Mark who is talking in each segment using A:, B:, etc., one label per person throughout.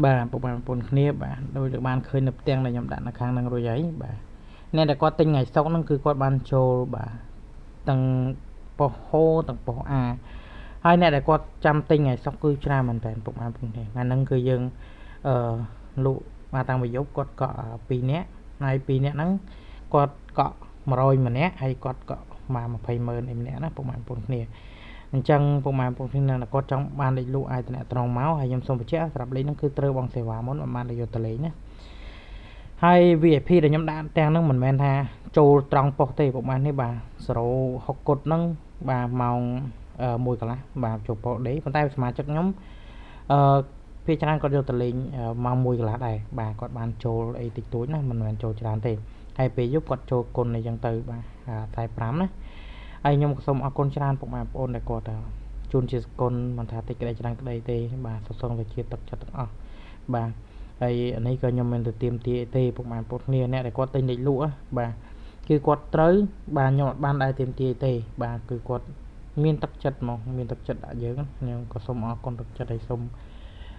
A: បាទពុកម៉ែបងប្អូនគ្នាបាទដោយបានឃើញនៅផ្ទាំងដែលខ្ញុំដាក់នៅខាងហ្នឹងរួចហើយបាទអ្នកដែលគាត់ទិញថ្ងៃសុក្រហ្នឹងគឺគាត់បានចូលបាទទាំងប៉ុស្តិ៍ហូទាំងប៉ុស្តិ៍អាហើយអ្នកដែលគាត់ចាំទិញថ្ងៃសុក្រគឺច្រើនមែនតើពុកម៉ែបងប្អូនគ្នាថ្ងៃហ្នឹងគឺយើងអឺលក់បាទតាំងពីយប់គាត់កក់2នាក់ហើយ2នាក់ហ្នឹងគាត់កក់100ម្នាក់ហើយគាត់កក់មក20ម៉ឺនឯម្នាក់ណាពុកម៉ែបងប្អូនគ្នាអញ្ចឹងពុកម៉ែបងប្អូនគ្នាគាត់ចង់បានលេខលក់អាចតំណត្រង់មកហើយខ្ញុំសូមបញ្ជាក់សម្រាប់លេខហ្នឹងគឺត្រូវបងសេវាមុនមិនបានយកទៅលេងណាហើយ VIP ដែលខ្ញុំដាក់ទាំងហ្នឹងមិនមែនថាចូលត្រង់ប៉ុស្តិ៍ទេពុកម៉ែនេះបាទ06គុតហ្នឹងបាទម៉ោង1កន្លះបាទចូលប៉ុស្តិ៍ដេប៉ុន្តែសមាជិកខ្ញុំអឺភាគច្រើនគាត់យកទៅលេងម៉ោង1កន្លះដែរបាទគាត់បានចូលអីតិចតួចណាមិនមែនចូលច្រើនទេហើយពេលយប់គាត់ចូលគុណអីចឹងទៅបាទ45ណាហើយខ្ញុំក៏សូមអរគុណច្រើនពុកម៉ែបងប្អូនដែលគាត់ជូនជាសគុណមិនថាតិចក្តីច្រើនក្តីទេបាទសសងទៅជាទឹកចិត្តទាំងអស់បាទហើយនេះក៏ខ្ញុំមិនទៅទៀមទាទេពុកម៉ែបងប្អូនគ្នាអ្នកដែលគាត់ទិញលេខលក់បាទគឺគាត់ត្រូវបាទខ្ញុំអត់បានដែរទៀមទាទេបាទគឺគាត់មានទឹកចិត្តមកមានទឹកចិត្តដាក់យើងខ្ញុំក៏សូមអរគុណទឹកចិត្តហើយសូម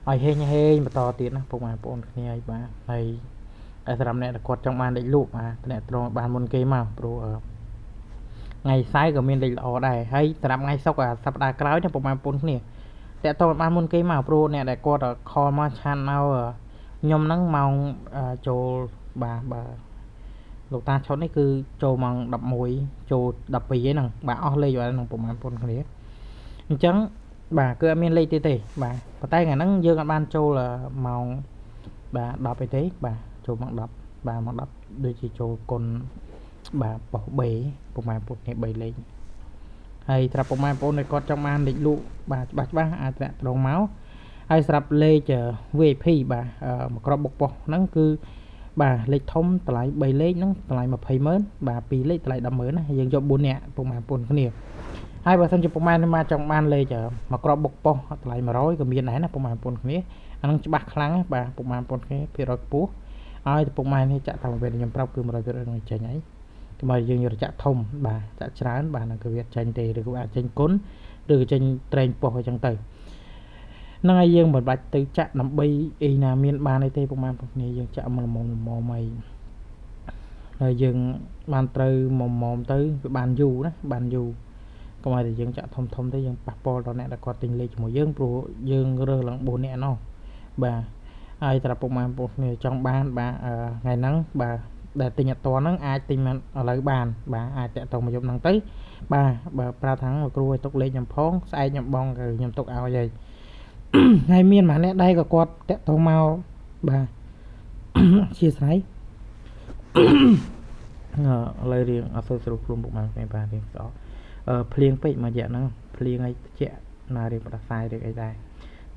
A: ឲ្យហេងហេងបន្តទៀតណាពុកម៉ែបងប្អូនគ្នាហើយបាទហើយសម្រាប់អ្នកដែលគាត់ចង់បានលេខលក់បាទអ្នកត្រង់បានមុនគេមកព្រោះថ្ងៃសៅរ៍ក៏មានលេខល្អដែរហើយសម្រាប់ថ្ងៃសុក្រសប្តាហ៍ក្រោយណាពុកម៉ែបងប្អូនគ្នាតាក់ទងបានមុនគេមកព្រោះអ្នកដែលគាត់ខលមកឆានមកខ្ញុំហ្នឹងម៉ោងចូលបាទបាទលោកតាឈុតនេះគឺចូលម៉ោង11ចូល12ឯហ្នឹងបាទអស់លេខហ្នឹងពុកម៉ែបងប្អូនគ្នាអញ្ចឹងបាទគឺអត់មានលេខទៀតទេបាទប៉ុន្តែថ្ងៃហ្នឹងយើងអត់បានចូលម៉ោងបាទ10អីទេបាទចូលម៉ោង10បាទម៉ោង10ដូចជាចូលគុណបាទប៉ុស្តិ៍ B ពុកម៉ែបងប្អូនគ្នា3លេខហើយត្រាប់ពុកម៉ែបងប្អូនដែលគាត់ចង់បានលេខលក់បាទច្បាស់ច្បាស់អាចតាក់ត្រង់មកហើយសម្រាប់លេខ VIP បាទមួយក្របបុកប៉ុស្តិ៍ហ្នឹងគឺបាទលេខធំតម្លៃ3លេខហ្នឹងតម្លៃ20ម៉ឺនបាទ2លេខតម្លៃ10ម៉ឺនណាយើងយក4នាក់ពុកម៉ែបងប្អូនគ្នាហើយបើសិនជាពុកម៉ែមកចង់បានលេខមួយក្របបុកប៉ុស្តិ៍តម្លៃ100ក៏មានដែរណាពុកម៉ែបងប្អូនគ្នាអាហ្នឹងច្បាស់ខ្លាំងបាទពុកម៉ែបងប្អូនគ្នាភាគរយខ្ពស់ហើយពុកម៉ែនេះចាក់តាមពេលខ្ញុំប្រាប់គឺ100%នឹងចេញហើយតែមកយើងយកចាក់ធំបាទចាក់ច្រើនបាទនឹងគឺវាចេញទេឬក៏អាចចេញគុណឬក៏ចេញត្រែងប៉ុស្តិ៍អញ្ចឹងទៅហ្នឹងហើយយើងមិនបាច់ទៅចាក់ដើម្បីអីណាមានបានអីទេពុកម៉ែបងប្អូនគ្នាយើងចាក់មកល្មមល្មមអីហើយយើងបានត្រូវមុំមុំទៅវាបានយូរណាបានយូរកុំឲ្យតែយើងចាក់ធំធំទៅយើងប៉ះពាល់ដល់អ្នកដែលគាត់ទិញលេខជាមួយយើងព្រោះយើងរើសឡើង4នាក់ណោះបាទហើយត្រាប់ពុកម៉ែបងប្អូនគ្នាចង់បានបាទថ្ងៃហ្នឹងបាទដែលទិញអត់តហ្នឹងអាចទិញបានឥឡូវបានបាទអាចតាក់ទងមកយប់ហ្នឹងទៅបាទបើប្រាប់ថាលោកគ្រូឲ្យទុកលេខខ្ញុំផងស្អែកខ្ញុំបងគឺខ្ញុំទុកឲ្យហើយហើយមានម្នាក់ដែរក៏គាត់តាក់ទងមកបាទជាស្រ័យឥឡូវរៀងអត់សូវស្រួលខ្លួនពុកម៉ែគ្នាបាទរៀងស្អកភ្លៀងពេកមួយរយៈហ្នឹងភ្លៀងឲ្យត្រជាក់ណារៀងផ្ដាសាយរៀងអីដែរ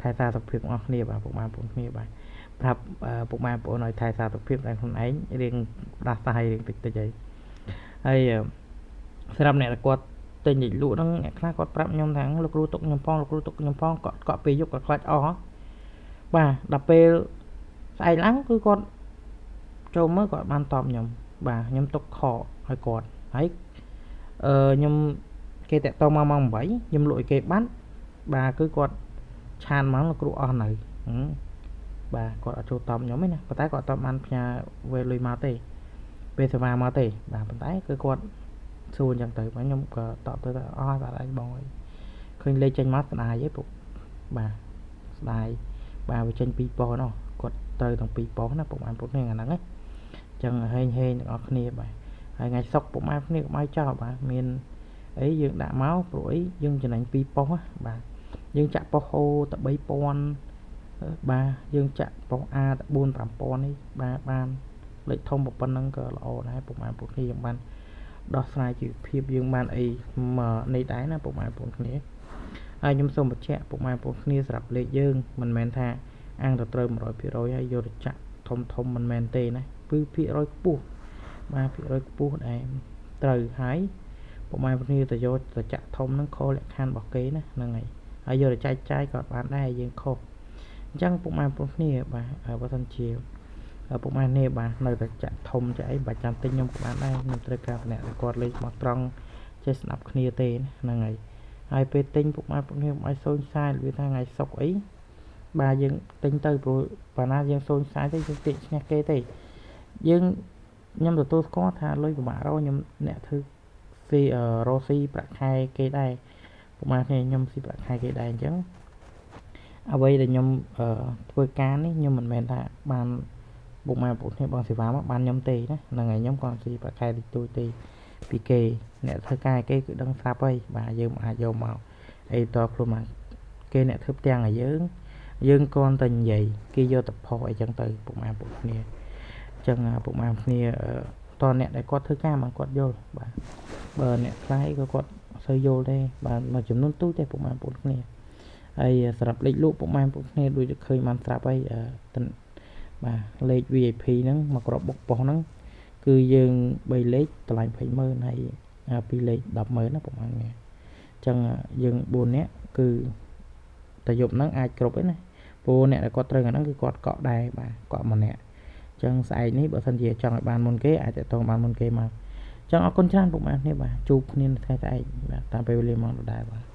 A: ថែសារសុខភាពអស់គ្នាបាទពុកម៉ែបងប្អូនគ្នាបាទប្រាប់ពុកម៉ែបងប្អូនឲ្យថែសារសុខភាពតែខ្លួនឯងរៀងផ្ដាសាយរៀងតិចតិចអីហើយសម្រាប់អ្នកដែលគាត់ទិញលេខលក់ហ្នឹងអ្នកខ្លះគាត់ប្រាប់ខ្ញុំថាលោកគ្រូទុកខ្ញុំផងលោកគ្រូទុកខ្ញុំផងគាត់កក់ពេលយប់គាត់ខ្លាចអស់បាទដល់ពេលស្អែកឡើងគឺគាត់ចូលមើលគាត់បានតបខ្ញុំបាទខ្ញុំទុកខឲ្យគាត់ហើយអឺខ្ញុំគេតាក់ទងមកម៉ោង8ខ្ញុំលក់ឲ្យគេបាត់បាទគឺគាត់ឆានមកលោកគ្រូអស់នៅបាទគាត់អត់ចូលតបខ្ញុំទេណាប៉ុន្តែគាត់អត់បានផ្ញើវេលុយមកទេពេលសេវាមកទេបាទប៉ុន្តែគឺគាត់សួរអញ្ចឹងទៅបាទខ្ញុំក៏តបទៅថាអស់តែឯងបងអើយឃើញលេខចេញមកស្ដាយឯងពុកបាទស្ដាយបាទវាចេញ2ប៉ុស្តិ៍នោះគាត់ត្រូវទាំង2ប៉ុស្តិ៍ណាពុកម៉ែពុកនេះអាហ្នឹងណាអញ្ចឹងហេងហេងទាំងអស់គ្នាបាទហើយថ្ងៃសុក្រពុកម៉ែគ្នាកុំឲ្យចោលបាទមានអីយើងដាក់មកព្រោះអីយើងចំណេញ2ប៉ុស្តិ៍បាទយើងចាក់ប៉ុស្តិ៍ហូតែ3000បាទយើងចាក់ប៉ុស្តិ៍ A តែ4 5000នេះបាទបានលេខធំប៉ុណ្ណឹងក៏ល្អដែរពុកម៉ែពុកគ្នាយើងបានដោះស្រាយជីវភាពយើងបានអីមកនេះដែរណាពុកម៉ែបងប្អូនគ្នាហើយខ្ញុំសូមបញ្ជាក់ពុកម៉ែបងប្អូនគ្នាសម្រាប់លេខយើងមិនមែនថាអាងទៅត្រូវ100%ហើយយកទៅចាក់ធំធំមិនមែនទេណាគឺភាគរយខ្ពស់បាទភាគរយខ្ពស់ដែលត្រូវហើយពុកម៉ែបងប្អូនគ្នាទៅយកទៅចាក់ធំហ្នឹងខុសលក្ខខណ្ឌរបស់គេណាហ្នឹងហើយហើយយកទៅចែកចាយក៏បានដែរយើងខុសអញ្ចឹងពុកម៉ែបងប្អូនគ្នាបាទបើសិនជាពុកម៉ែនេះបាទនៅតែចាក់ធំចាក់អីបាច់ចាំទិញខ្ញុំក៏បានដែរខ្ញុំត្រូវការអ្នកគាត់លេខមកត្រង់ចេះស្ដាប់គ្នាទេហ្នឹងហើយហើយពេលទិញពុកម៉ែពុកនេះកុំឲ្យសូនសាយវាថាថ្ងៃសុក្រអី បាទយើងទិញទៅព្រោះបើណាយើងសូនខ្សែទៅយើងទាញឈ្នះគេទេយើងខ្ញុំទទួលស្គាល់ថាលុយពិបាករកខ្ញុំអ្នកធ្វើស៊ីរកស៊ីប្រាក់ខែគេដែរពុកម៉ែគ្នាខ្ញុំស៊ីប្រាក់ខែគេដែរអញ្ចឹងអ្វីដែលខ្ញុំធ្វើការនេះខ្ញុំមិនមែនថាបានពុកម៉ែបងប្អូនគ្នាបងសេវាមកបានខ្ញុំទេណាហ្នឹងហើយខ្ញុំគាត់ស៊ីប្រាក់ខែតិចតួចទេពីគេអ្នកធ្វើការគេគឺដឹងស្រាប់ហើយបាទយើងមិនអាចយកមកអីតខ្លួនមកគេអ្នកធ្វើផ្ទាំងឲ្យយើងយើងគ្រាន់តែនិយាយគេយកទៅផុសអីចឹងទៅពុកម៉ែបងប្អូនគ្នាអញ្ចឹងពុកម៉ែបងប្អូនគ្នាតអ្នកដែលគាត់ធ្វើការមកគាត់យល់បាទបើអ្នកខ្លះក៏គាត់អត់សូវយល់ទេបាទមួយចំនួនទូចទេពុកម៉ែបងប្អូនគ្នាហើយសម្រាប់លេខលក់ពុកម៉ែបងប្អូនគ្នាដូចឃើញបានស្រាប់ហើយបាទលេខ VIP ហ្នឹងមកគ្រាប់បុកប៉ុសហ្នឹងគឺយើង3លេខតម្លៃ200,000ហើយ2លេខ100,000ណាពុកម៉ែគ្នាអញ្ចឹងយើង4នាក់គឺតែយប់ហ្នឹងអាចគ្រប់ឯណាព្រោះអ្នកដែលគាត់ត្រូវហ្នឹងគឺគាត់កក់ដែរបាទកក់ម្នាក់អញ្ចឹងស្អែកនេះបើសិនជាចង់ឲ្យបានមុនគេអាចតតងបានមុនគេមកអញ្ចឹងអរគុណច្រើនពុកម៉ែគ្នាបាទជួបគ្នានៅថ្ងៃស្អែកបាទតាមពេលវេលាម៉ោងដដែលបាទ។